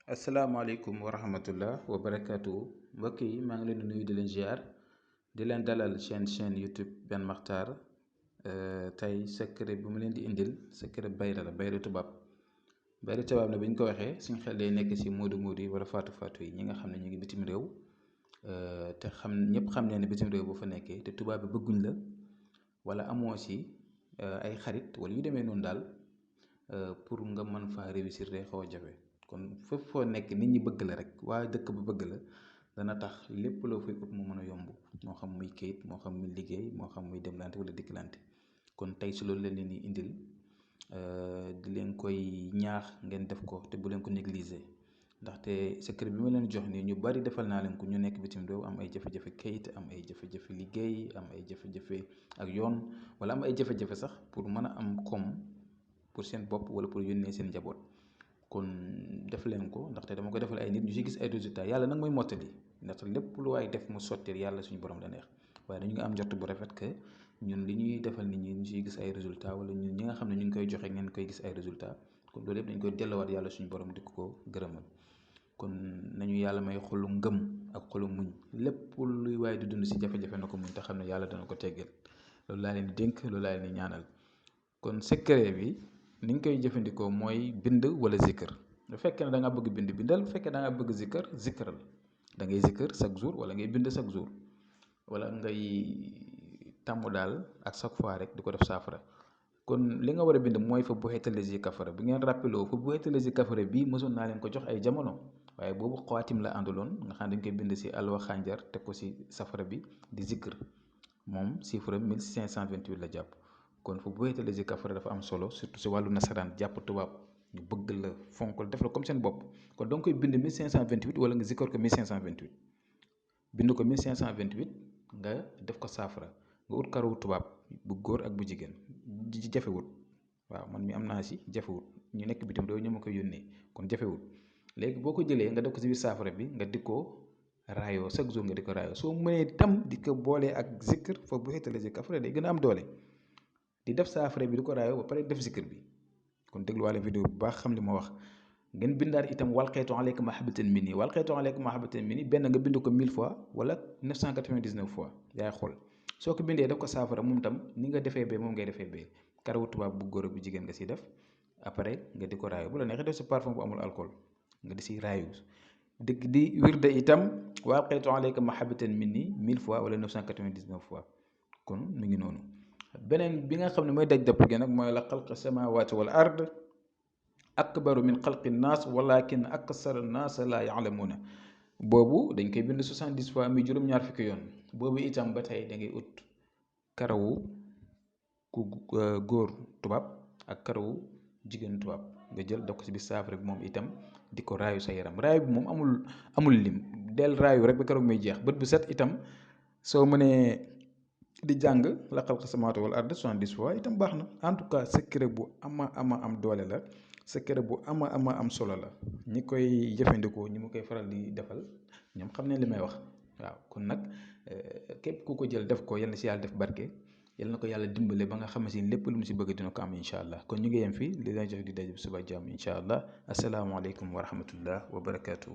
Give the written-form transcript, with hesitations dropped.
asalaamaaleykum wa rahmatullah wa barakaatu mbokk yi maa ngi leen di nuyu di leen ziar di leen dalal chaîne YouTube Ben Makhtar tey secret bu mu leen di indil secret bayra la bayra tubaab la bi ñu ko waxee suñ xel day nekk si moodu moodu yi wala faatu yi ñi nga xam ne ñu ngi bitim réew te ñëpp xam ne bitim réew bu fa nekkee te tubaab bi bëgguñ la wala amoo si ay xarit wala yu demee noonu daal pour nga mën faa réussir day xaw a jafe. kon fépp foo nekk nit ñi bëgg la rek waa dëkk ba bëgg la dana tax lépp loo fay ut mu mën a yomb moo xam muy kayit moo xam muy liggéey moo xam muy demlante wala dikkalante kon tey si loolu la leen di indil di leen koy ñaax ngeen def ko te bu leen ko négliger ndaxte secret bi ma leen jox nii ñu bari defal naa leen ko ñu nekk bitim réew am ay jafe-jafe kayit am ay jafe-jafe liggéey am ay jafe-jafe ak yoon wala am ay jafe-jafe sax pour mën a am koom pour seen bopp wala pour yónnee seen njaboot. kon def leen ko ndaxte dama ko defal ay nit ñu ci gis ay résultats yàlla nag mooy mottali ndaxte lépp lu waay def mu sotteel yàlla suñu borom da neex waaye dañu nga am njort bu rafet que ñun li ñuy defal nit ñi ñu ciy gis ay résultats wala ñun ñi nga xam ne ñu ngi koy joxe ngeen koy gis ay résultats kon loolu yëpp dañ koy delluwaat yàlla suñu borom di ko gërëmal kon nañu yàlla may xolu ngëm ak xolu muñ lépp luy waay di dund si jafe-jafe na ko muñ te xam ne yàlla dana ko teggeel loolu laa leen di dénk loolu laa leen di ñaanal kon secret bi ni ñu koy jëfandikoo mooy bind wala zikkër bu fekkee ne da nga bëgg bind bindal bu fekkee da nga bëgg zikkëral da ngay zikkër chaque jour wala ngay bind chaque jour wala ngay tàmm daal ak chaque fois rek di ko def saafara kon li nga war a bind mooy fa buxeeta lazi kafara bu ngeen rappeloo fa buxeeta lazi kafara bii mësoon naa leen ko jox ay jamono waaye boobu xawaatim la àndaloon nga xam ne dañ koy bind si alwa xànjar teg ko si safara bi di zikkër moom chiffre 1528 la jàpp kon fu buxeeta lazi kafara dafa am solo surtout si wàllu nasaraan jàpp tubaab ñu bëgg la fonk la def la comme seen bopp kon da nga koy bind 1528 wala nga zikkar ko 1528 bind ko 1528 nga def ko saafara nga ut karawu tubaab bu góor ak bu jigéen jafewut waaw man mi am naa si jafewut ñu nekk bitim réew ñu ma koy yónnee kon jafewut léegi boo ko jëlee nga def ko si biir saafara bi nga di ko raayoo chaque jour nga di ko raayoo soo mënee tam di ko boolee ak zikkar fa buxeeta lazi kafara day gën a am doole di def saafara bi di ko raayoo ba pare def zikkar bi kon dégluwaale vidéo bu baax xam li ma wax ngeen bindaat itam walqeetu aleyka mahabbatan minni walqeetu aleyka mahabbatan minni benn nga bind ko 1000 fois wala 999 fois yaay xool soo ko bindee def ko saafara moom tam ni nga defee bee moom ngay defee bee karawu tubaab bu góor bu jigéen nga si def après nga di ko raayu bu la neexee def si parfum bu amul alcool nga di si raayu dëgg di wirde itam walqeetu aleyka mahabbatan minni 1000 fois wala 999 fois kon mu ngi noonu beneen bi nga xam ne mooy daj dëpp gi nag mooy la xalq samawati wal ard akbaru min xalqi naas walakin aksara naas la yaalamuuna boobu dañ koy bind 70 fois muy juróom-ñaar fukki yoon boobu itam ba tey da ngay ut karawu ku góor tubaab ak karawu jigéen tubaab nga jël def ko si biir saafara bi moom itam di ko raayu sa yaram raayu bi moom amul lim del raayu rek ba keroog muy jeex bët bu set itam soo mënee di jàng la xalq samawati wal ard 70 fois itam baax na en tout cas secret bu ama am doole la secret bu ama am solo la ñi koy jëfandikoo ñi mu koy faral di defal ñoom xam ne li may wax waaw kon nag képp ku ko jël def ko yal na si yàlla def barke yal na ko yàlla dimbale ba nga xam si lépp lu mu si bëgg dina ko am incha allah kon ñu ngi yem fii li lay jox di daje suba jàmm incha allah asalaamaaleykum wa rahmatullah wa barakaatu.